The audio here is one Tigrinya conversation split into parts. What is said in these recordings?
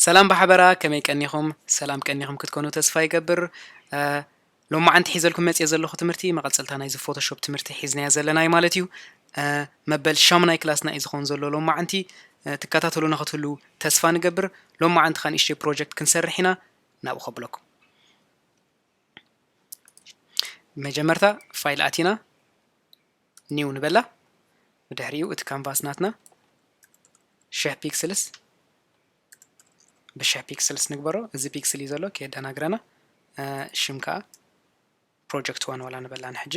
ሰላም ብሓበራ፣ ከመይ ቀኒኹም? ሰላም ቀኒኹም ክትኮኑ ተስፋ ይገብር። እ፣ ሎማዓንቲ ሒዘልኩም መፅየ ዘለኹ ትምህርቲ መቐፀልታ ናይዚ ፎቶሾፕ ትምህርቲ ሒዝናዮ ዘለናዩ ማለት እዩ። እ፣ መበል ሻሙናይ ክላስና እዩ ዝኾን ዘሎ ሎማዓንቲ። እ፣ ትከታተሉና ክትህሉ ተስፋ ንገብር። ሎማዓንቲ ከዓ ንእሽተይ ፕሮጀክት ክንሰርሕ ኢና፣ ናብኡ ከብለኩም። መጀመርታ ፋይል ኣቲና ኒው ንበላ። ብድሕሪኡ እቲ ካንቫስ ናትና ሽሕ ፒክስልስ ብሽሕ ፒክስልስ ንግበሮ። እዚ ፒክስል እዩ ዘሎ ከየደናግረና። እ፣ ሽም ከዓ ፕሮጀክት ዋን ዋላ ንበላ ንሕጂ።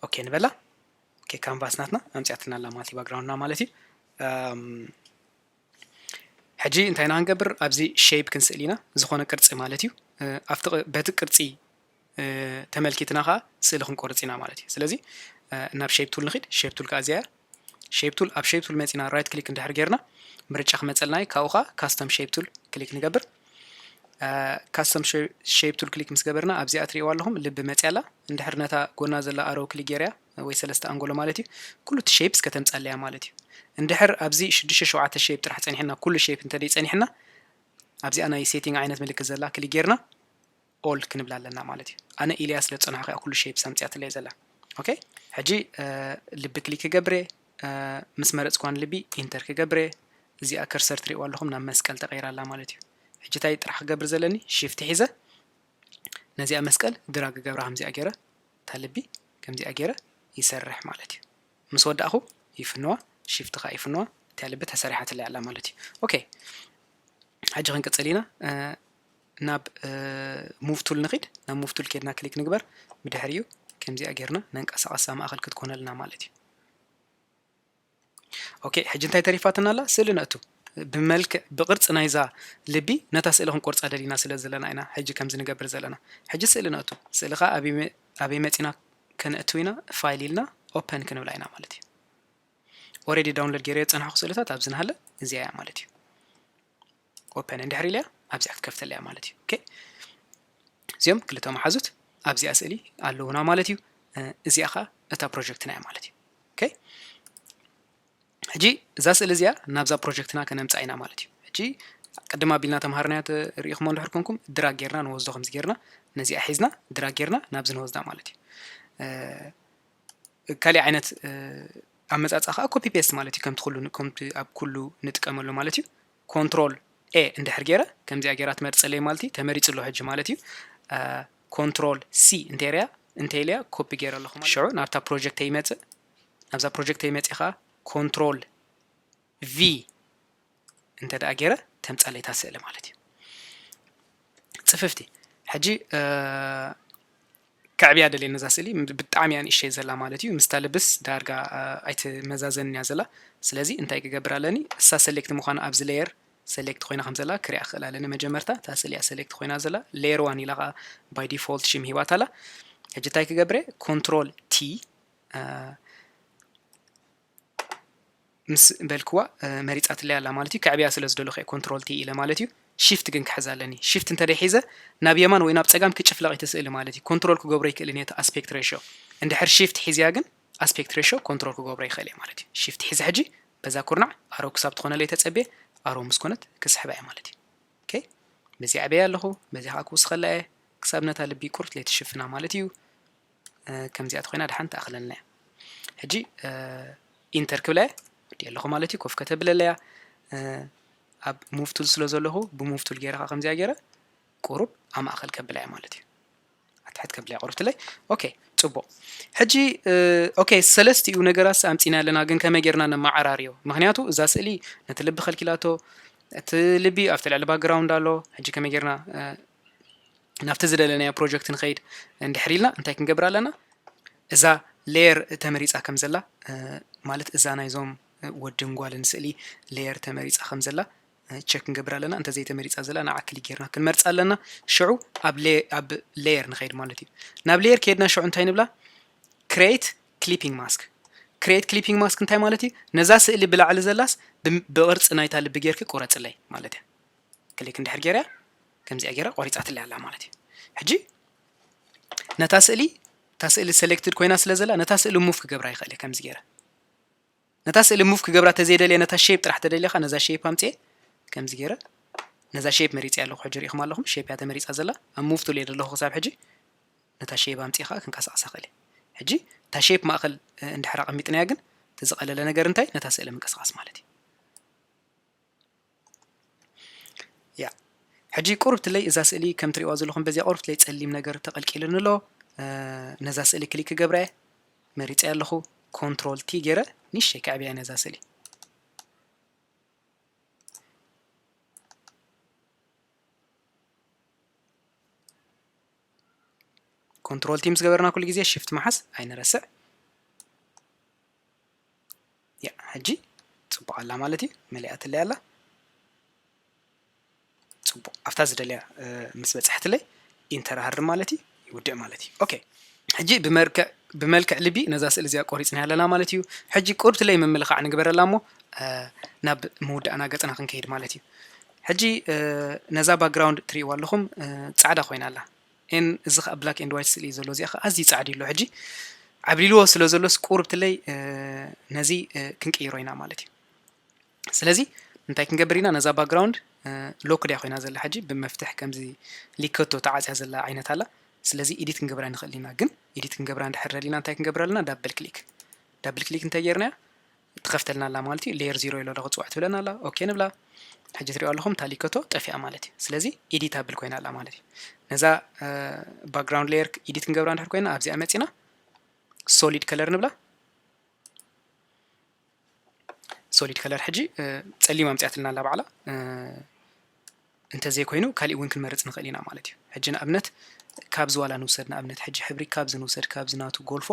ኦኬ ንበላ። ኦኬ ካንቫስ ናትና ኣምፅኣትና ኣላ ማለት እዩ፣ ባክግራውንድና ማለት እዩ። እም፣ ሕጂ እንታይ ኢና ክንገብር? ኣብዚ ሼፕ ክንስእል ኢና፣ ዝኾነ ቅርፂ ማለት እዩ። እ፣ ኣብቲ ቅ-፣ በቲ ቅርፂ እ፣ ተመልኪትና ከዓ ስእሊ ክንቆርፅ ኢና ማለት እዩ። ስለዚ እ፣ ናብ ሼፕ ቱል ንኺድ። ሼፕ ቱል ከዓ እዚኣ እያ። ሼፕ ቱል፣ ኣብ ሼፕ ቱል መፂና ራይት ክሊክ እንድሕር ጌርና ምርጫ ክመፀልና እዩ። ካብኡ ከዓ ካስተም ሼፕ ቱል ክሊክ ንገብር። እ፣ ካስተም ሼፕ ቱል ክሊክ ምስ ገበርና ኣብዚኣ ትሪእዋ ኣለኹም ልቢ መፅያ ኣላ። እንድሕር ነታ ጎና ዘላ ኣሮ ክሊክ ጌርያ ወይ ሰለስተ ኣንጎሎ ማለት እዩ፣ ኩሉ እቲ ሼፕስ ከተምፃለያ ማለት እዩ። እንድሕር ኣብዚ ሽዱሽተ ሸውዓተ ሼፕ ጥራሕ ፀኒሕና፣ ኩሉ ሼፕ እንተደይ ፀኒሕና፣ ኣብዚኣ ናይ ሴቲንግ ዓይነት ምልክት ዘላ ክሊክ ጌርና ኦል ክንብል ኣለና ማለት እዩ። ኣነ ኢልያ ስለ ዝፀናሕኩ እያ ኩሉ ሼፕስ ኣምፅኣትለይ ዘላ። ኦኬ፣ ሕጂ እ፣ ልቢ ክሊክ ክገብር እየ። እ፣ ምስ መረፅኳ ንልቢ ኢንተር ክገብር እየ። እዚኣ ከርሰር ትሪእዋ ኣለኹም ናብ መስቀል ተቐይራ ኣላ ማለት እዩ። ሕጂ እንታይ ጥራሕ ክገብር ዘለኒ? ሺፍት ሒዘ ነዚኣ መስቀል ድራግ ክገብራ ከምዚኣ ገይረ፣ እታ ልቢ ከምዚኣ ገይረ ይሰርሕ ማለት እዩ። ምስ ወዳእኹ ይፍንዋ፣ ሺፍት ከዓ ይፍንዋ፣ እታ ልቢ ተሰሪሓትለይ ኣላ ማለት እዩ። ኦኬ፣ ሕጂ ክንቅፅል ኢና። እ፣ ናብ እ፣ ሙቭ ቱል ንኺድ። ናብ ሙቭ ቱል ኬድና ክሊክ ንግበር። ብድሕሪኡ ከምዚኣ ጌርና ነንቀሳቐሳ ማእኸል ክትኮነልና ማለት እዩ። ኦኬ፣ ሕጂ እንታይ ተሪፋትና ኣላ? ስእሊ ነእቱ። ብመልክዕ፣ ብቕርፂ ናይዛ ልቢ ነታ ስእሊ ክንቆርፃ ደሊና ስለ ዘለና ኢና ሕጂ ከምዚ ንገብር ዘለና። ሕጂ ስእሊ ነእቱ። ስእሊ ኸዓ ኣበይ መ-፣ ኣበይ መፂና ከነእቱ ኢና? ፋይል ኢልና ኦፐን ክንብላ ኢና ማለት እዩ። ኦሬዲ ዳውንሎድ ገይረ ዝፀናሕኩ ስእልታት ኣብዚ ናሃለ እዚኣ እያ ማለት እዩ። ኦፐን እንድሕር ኢለያ ኣብዚኣ ክትከፍተላ እያ ማለት እዩ። ኦኬ፣ እዚኦም ክልተ መሓዙት ኣብዚኣ ስእሊ ኣለዉና ማለት እዩ። እ፣ እዚኣ ኸዓ እታ ፕሮጀክትና እያ ማለት እዩ። ኦኬ፣ ሕጂ እዛ ስእሊ እዚኣ ናብዛ ፕሮጀክትና ከነምፅኣ ኢና ማለት እዩ። ሕጂ ቅድም ኣቢልና ተምሃርናዮ ተ-፣ ርኢኹሞ እንድሕር ኮንኩም ድራግ ጌርና ንወስዶ፣ ከምዚ ጌርና ነዚኣ ሒዝና ድራግ ጌርና ናብዚ ንወስዳ ማለት እዩ። እ፣ ካሊእ ዓይነት እ፣ ኣመፃፅኣ ከዓ ኮፒ ፔስት ማለት እዩ። ከምቲ ኩሉ ን-፣ ከምቲ ኣብ ኩሉ ንጥቀመሉ ማለት እዩ። ኮንትሮል ኤ እንድሕር ገይረ ከምዚኣ ገይራ ትመርፀለይ ማለት እዩ። ተመሪፁ ኣሎ ሕጂ ማለት እዩ። እ፣ ኮንትሮል ሲ እንተይረያ እንተይለያ ኮፒ ገይረ ኣለኹ ማለት እዩ። ሽዑ ናብታ ፕሮጀክት ይመፅእ። ናብዛ ፕሮጀክት ይመፅእ ከዓ ኮንትሮል ቪ እንተ ደኣ ገይረ ተምፃለይ እታ ስእሊ ማለት እዩ። ፅፍፍቲ። ሕጂ እ፣ ከዕብያ ደልየ ነዛ ስእሊ፣ ም-፣ ብጣዕሚ እያ ንእሽተይ ዘላ ማለት እዩ። ምስታ ልብስ ዳርጋ እ፣ ኣይትመዛዘንን እያ ዘላ። ስለዚ እንታይ ክገብር ኣለኒ? እሳ ሰሌክት ምዃና ኣብዚ ሌየር ሰሌክት ኮይና ከም ዘላ ክሪኣ ክኽእል ኣለኒ። መጀመርታ እታ ስእሊ እያ ሰሌክት ኮይና ዘላ። ሌየር ዋን ኢላ ከዓ ባይ ዲፎልት ሽም ሂባታ ኣላ። ሕጂ እንታይ ክገብር እየ? ኮንትሮል ቲ እ፣ ምስ በልክዋ እ፣ መሪፃትለይ ኣላ ማለት እዩ። ከዕብያ ስለ ዝደለኹ እየ ኮንትሮል ቲ ኢለ ማለት እዩ። ሺፍት ግን ክሕዝ ኣለኒ። ሺፍት እንተደይ ሒዘ ናብ የማን ወይ ናብ ፀጋም ክጭፍለቕ እቲ ስእሊ ማለት እዩ። ኮንትሮል ክገብሮ ይክእልን እየ እቲ ኣስፔክት ሬሾ። እንድሕር ሺፍት ሒዝያ ግን ኣስፔክት ሬሾ ኮንትሮል ክገብሮ ይክእል እየ ማለት እዩ። ሺፍት ሒዘ ሕጂ በዛ ኩርናዕ ኣሮ ክሳብ ትኾነለይ ተፀብየ፣ ኣሮ ምስ ኮነት ክስሕባ እየ ማለት እዩ። ኦኬ፣ በዚ ኣዕበያ ኣለኹ፣ በዚ ከዓ ክውስኸላ እየ ክሳብ ነታ ልቢ ቁርት ለይትሽፍና ማለት እዩ። እ፣ ከምዚኣ ተኾይና ደሓን ትኣኽለልና እያ። ሕጂ እ፣ ኢንተር ክብላ እየ፣ ወዲእ ኣለኹ ማለት እዩ። ኮፍ ከተብለለያ እ፣ ኣብ ሙቭ ቱል ስለ ዘለኹ ብሙቭ ቱል ገይረ ከዓ ከምዚኣ ገይረ ቁሩብ ኣብ ማእኸል ከብላ እያ ማለት እዩ። ኣትሕት ከብላ እያ ቁርብትለይ። ኦኬ፣ ፅቡቕ። ሕጂ እ፣ ኦኬ፣ ሰለስቲኡ ነገራት ኣምፂና ኣለና፣ ግን ከመይ ጌርና ነመዓራርዮ? ምክንያቱ እዛ ስእሊ ነቲ ልቢ ከልኪላቶ፣ እቲ ልቢ ኣብቲ ልዕሊ ባክግራውንድ ኣሎ። ሕጂ ከመይ ጌርና እ፣ ናብቲ ዝደለናዮ ፕሮጀክት ንኸይድ እንድሕር ኢልና እንታይ ክንገብር ኣለና? እዛ ሌየር ተመሪፃ ከም ዘላ እ፣ ማለት እዛ ናይዞም እ፣ ወድን ጓልን ስእሊ ሌየር ተመሪፃ ከም ዘላ እ፣ ቸክ ክንገብር ኣለና። እንተዘይተመሪፃ ዘላ ንዓ ክሊክ ጌርና ክንመርፃ ኣለና። ሽዑ ኣብ ሌ-፣ ኣብ ሌየር ንኸይድ ማለት እዩ። ናብ ሌየር ከይድና ሽዑ እንታይ ንብላ? ክሬት ክሊፒንግ ማስክ። ክሬት ክሊፒንግ ማስክ እንታይ ማለት እዩ? ነዛ ስእሊ ብላዕሊ ዘላስ ብ-፣ ብቕርፂ ናይታ ልቢ ጌርኪ ቁረፅለይ ማለት እያ። ክሊክ እንድሕር ገይረያ ከምዚኣ ገይራ ቆሪፃትለይ ኣላ ማለት እዩ። ሕጂ ነታ ስእሊ፣ እታ ስእሊ ሰሌክትድ ኮይና ስለ ዘላ ነታ ስእሊ ሙቭ ክገብራ ይኽእል እየ ከምዚ ገይረ። ነታ ስእሊ ሙቭ ክገብራ ተዘይደልየ ነታ ሼፕ ጥራሕ ተደሊኻ ነዛ ሼፕ ኣምፅኤ ከምዚ ገይረ ነዛ ሼፕ መሪፀ ኣለኹ። ሕጂ ሪኢኹም ኣለኹም ሼፕ እያ ተመሪፃ ዘላ። ኣብ ሙቭ ቱል እየ ዘለኹ ክሳብ ሕጂ። ነታ ሼፕ ኣምፅኤ ከዓ ክንቀሳቐሳ ክእል እየ። ሕጂ እታ ሼፕ ማእኸል እንድሕር ኣቐሚጥናያ ግን እቲ ዝቐለለ ነገር እንታይ ነታ ስእሊ ምንቅስቓስ ማለት እዩ። ያ ሕጂ ቁርብትለይ እዛ ስእሊ ከም ትሪእዋ ዘለኹም በዚያ ቁርብትለይ ጸሊም ነገር ተቐልቂሉኒ ኣሎ። ነዛ ስእሊ ክሊክ ክገብራ እየ መሪጸ ኣለኹ። ኮንትሮል ቲ ገይረ ንእሽተይ ከዕብያ ነዛ ስእሊ። ኮንትሮል ቲ ምስ ገበርና ኩሉ ግዜ ሽፍት ምሓዝ ኣይንረስዕ። ያ ሕጂ ጽቡቕ ኣላ ማለት እዩ። መሊኣትለይ ኣላ። ጽቡቕ ኣብታ ዝደልያ ምስ በጻሕትለይ ኢንተር ሃርድ ማለት እዩ ይውድእ ማለት እዩ። ኦኬ ሕጂ ብመልክዕ ብመልክዕ ልቢ ነዛ ስእሊ እዚኣ ቆሪጽና ኣለና ማለት እዩ። ሕጂ ቁርብትለይ ምምልኻዕ ንግበረላ እሞ ናብ ምውዳእና ገጽና ክንከይድ ማለት እዩ። ሕጂ ነዛ ባክግራውንድ ትርእይዋ ኣለኹም ጻዕዳ ኮይና ኣላ። ኤን እዚ ከዓ ብላክ ኤንድ ዋይት ስእሊ ዘሎ እዚኣ ከዓ ኣዝዩ ጻዕዲ ኣሎ። ሕጂ ዓብሊልዎ ስለ ዘሎስ ቁርብትለይ ነዚ ክንቅይሮ ኢና ማለት እዩ። ስለዚ እንታይ ክንገብር ኢና? ነዛ ባክግራውንድ ሎክድ እያ ኮይና ዘላ። ሕጂ ብመፍትሕ ከምዚ ሊከቶ ተዓፅያ ዘላ ዓይነት ኣላ። ስለዚ ኢዲት ክንገብራ ንኽእል ኢና። ግን ኢዲት ክንገብራ እንድሕር ደሊና እንታይ ክንገብር ኣለና? ዳብል ክሊክ ዳብል ክሊክ እንታይ ጌርናያ? ትኸፍተልና ኣላ ማለት እዩ። ሌየር ዚሮ ኢሎ ዶ ክፅዋዕ ትብለና ኣላ። ኦኬ ንብላ። ሕጂ ትሪኦ ኣለኹም እታ ሊከቶ ጠፊኣ ማለት እዩ። ስለዚ ኢዲታብል ኮይና ኣላ ማለት እዩ። ነዛ ባክግራውንድ ሌየር ኢዲት ክንገብራ እንድሕር ኮይና ኣብዚኣ መፂና ሶሊድ ከለር ንብላ። ሶሊድ ከለር ሕጂ ጸሊም ኣምፅኣትልና ኣላ ባዕላ። እንተዘይኮይኑ ካሊእ እውን ክንመርፅ ንኽእል ኢና ማለት እዩ። ሕጂ ንኣብነት ካብዚ ዋላ ንውሰድ። ንኣብነት ሕጂ ሕብሪ ካብዚ ንውሰድ፣ ካብዚ ናቱ ጎልፎ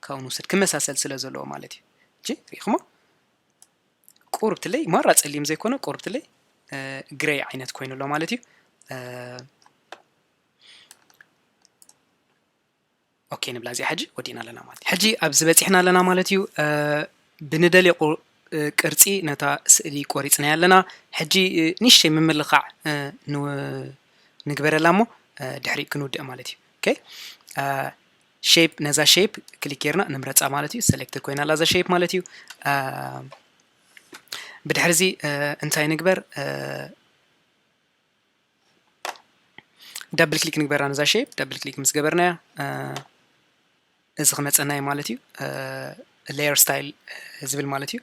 ካብኡ ንውሰድ፣ ክመሳሰል ስለ ዘለዎ ማለት እዩ። ሕጂ ሪኢኹሞ ቁርብትለይ ማራ ጸሊም ዘይኮነ ቁርብትለይ ግሬይ ዓይነት ኮይኑ ኣሎ ማለት እዩ። ኦኬ ንብላ። እዚኣ ሕጂ ወዲእና ኣለና ማለት እዩ። ሕጂ ኣብዚ በፂሕና ኣለና ማለት እዩ። ብንደልዮ ቅርፂ ነታ ስእሊ ቆሪፅናያ ኣለና። ሕጂ ንእሽተይ ምምልኻዕ ንግበረላ እሞ ድሕሪኡ ክንውድእ ማለት እዩ። ኦኬ ሼፕ፣ ነዛ ሼፕ ክሊክ ጌርና ንምረፃ ማለት እዩ። ሰሌክትድ ኮይና ኣላ እዛ ሼፕ ማለት እዩ። ብድሕሪ እዚ እንታይ ንግበር? ዳብል ክሊክ ንግበራ ነዛ ሼፕ። ዳብል ክሊክ ምስ ገበርናያ እዚ ክመፀና እዩ ማለት እዩ። ሌየር ስታይል ዝብል ማለት እዩ።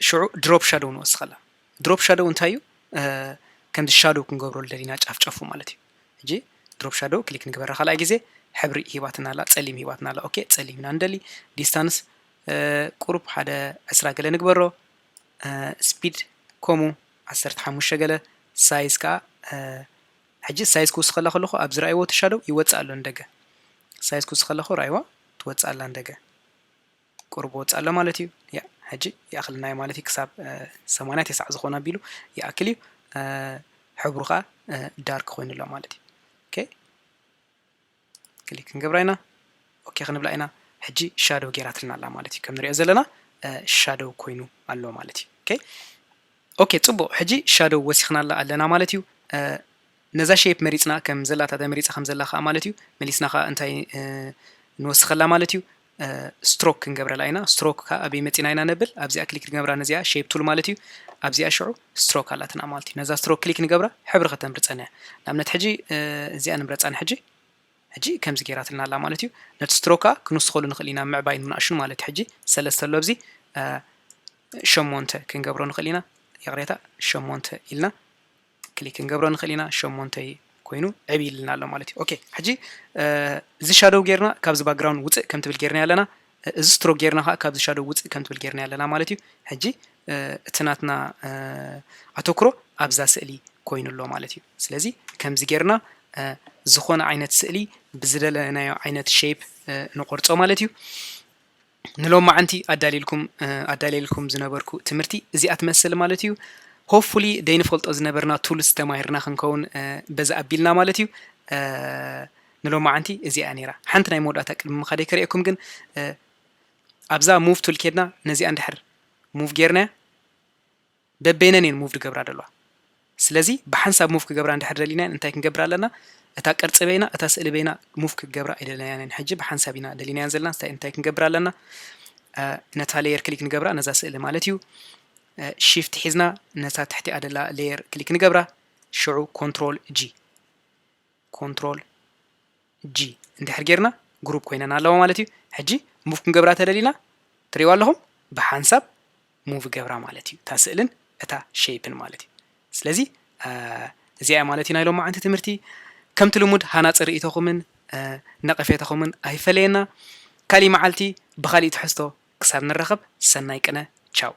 ሽዑ ድሮፕ ሻዶው ንወስኸላ። ድሮፕ ሻዶው እንታይ እዩ? ከምዚ ሻዶው ክንገብረሉ ደሊና ጫፍ ጫፉ ማለት እዩ። ሕጂ ድሮፕ ሻዶው ክሊክ ንግበራ ካልኣይ ግዜ። ሕብሪ ሂባትና ኣላ፣ ፀሊም ሂባትና ኣላ። ኦኬ ፀሊም ኢና ንደሊ። ዲስታንስ ቁሩብ ሓደ ዕስራ ገለ ንግበሮ። ስፒድ ከምኡ ዓሰርተ ሓሙሽተ ገለ። ሳይዝ ከዓ ሕጂ ሳይዝ ክውስኸላ ከለኹ ኣብ ዝረኣይዎ እቲ ሻዶው ይወፅእ ኣሎ ንደገ። ሳይዝ ክውስኸላ ከለኹ ረኣይዋ ትወፅእ ኣላ ንደገ። ቁሩብ ወፅእ ኣሎ ማለት እዩ። ያ ሕጂ ይኣኽልናዮ ማለት እዩ። ክሳብ ሰማንያ ተስዓ ዝኾነ ኣቢሉ ይኣክል እዩ። ሕብሩ ከዓ ዳርክ ኮይኑ ኣሎ ማለት እዩ። ኦኬ ክሊክ ክንገብራ ኢና። ኦኬ ክንብላ ኢና። ሕጂ ሻዶው ጌራትልና ኣላ ማለት እዩ። ከም ንሪኦ ዘለና ሻዶው ኮይኑ ኣሎ ማለት እዩ። ኦኬ ኦኬ ፅቡቕ። ሕጂ ሻዶው ወሲኽናላ ኣለና ማለት እዩ። ነዛ ሼፕ መሪፅና ከም ዘላ እታ ተመሪፃ ከም ዘላ ከዓ ማለት እዩ። መሊስና ከዓ እንታይ ንወስኸላ ማለት እዩ። ስትሮክ ክንገብረላ ኢና። ስትሮክ ከዓ ኣበይ መፂና ኢና ነብል? ኣብዚኣ ክሊክ ንገብራ ነዚኣ ሼፕ ቱል ማለት እዩ። ኣብዚኣ ሽዑ ስትሮክ ኣላትና ማለት እዩ። ነዛ ስትሮክ ክሊክ ንገብራ ሕብሪ ከተምርፀና እያ። ንኣብነት ሕጂ እዚኣ ንምረፃ ንሕጂ ሕጂ ከምዚ ጌራትልና ኣላ ማለት እዩ። ነቲ ስትሮካ ክንውስኸሉ ንኽእል ኢና ምዕባይን ምናእሹን ማለት እዩ። ሕጂ ሰለስተ ኣሎ ኣብዚ ሸሞንተ ክንገብሮ ንኽእል ኢና። ይቕሬታ ሸሞንተ ኢልና ክሊክ ክንገብሮ ንኽእል ኢና። ሸሞንተ ኮይኑ ዕብ ኢልና ኣሎ ማለት እዩ። ኦኬ ሕጂ እዚ ሻዶው ጌርና ካብዚ ባክግራውንድ ውፅእ ከም ትብል ጌርና ኣለና። እዚ ስትሮክ ጌርና ከዓ ካብዚ ሻዶው ውፅእ ከም ትብል ጌርና ኣለና ማለት እዩ። ሕጂ እቲ ናትና ኣተኩሮ ኣብዛ ስእሊ ኮይኑ ኣሎ ማለት እዩ። ስለዚ ከምዚ ጌርና ዝኾነ ዓይነት ስእሊ ብዝደለናዮ ዓይነት ሼፕ ንቆርፆ ማለት እዩ። ንሎማዓንቲ ኣዳልየልኩም ኣዳልየልኩም ዝነበርኩ ትምህርቲ እዚኣ ትመስል ማለት እዩ። ሆፕፉሊ ደይንፈልጦ ዝነበርና ቱልስ ተማሂርና ክንከውን በዚ ኣቢልና ማለት እዩ። ንሎማዓንቲ እዚኣ ነይራ። ሓንቲ ናይ መወዳእታ ቅድሚ ምኻደይ ከርእየኩም ግን ኣብዛ ሙቭ ቱል ኬድና ነዚኣ እንድሕር ሙቭ ጌርናያ በበይነን እየን ሙቭ ዝገብራ ዘለዋ። ስለዚ ብሓንሳብ ሙቭ ክገብራ እንድሕር ደሊና እንታይ ክንገብር ኣለና? እታ ቅርፂ በይና እታ ስእሊ በይና ሙቭ ክገብራ ኣይደለናያን። ሕጂ ብሓንሳብ ኢና ደሊናያን ዘለና እንታይ እንታይ ክንገብር ኣለና? ነታ layer click ንገብራ፣ ነዛ ስእሊ ማለት እዩ። Shift ሒዝና ነታ ትሕቲኣ ደላ layer click ንገብራ። ሽዑ control G፣ control G እንድሕር ጌርና group ኮይነን ኣለዋ ማለት እዩ። ሕጂ move ክንገብራ ተደሊና፣ ትሪእዋ ኣለኹም፣ ብሓንሳብ move ገብራ ማለት እዩ፣ እታ ስእልን እታ shape ን ማለት እዩ። ስለዚ እዚኣ ማለት እዩ ናይ ሎማዓንቲ ትምህርቲ። ከምቲ ልሙድ ሃናፂ ርእይቶኹምን ነቐፌታኹምን ኣይፈለየና። ካሊእ መዓልቲ ብኻሊእ ትሕዝቶ ክሳብ ንራኸብ፣ ሰናይ ቅነ፣ ቻው።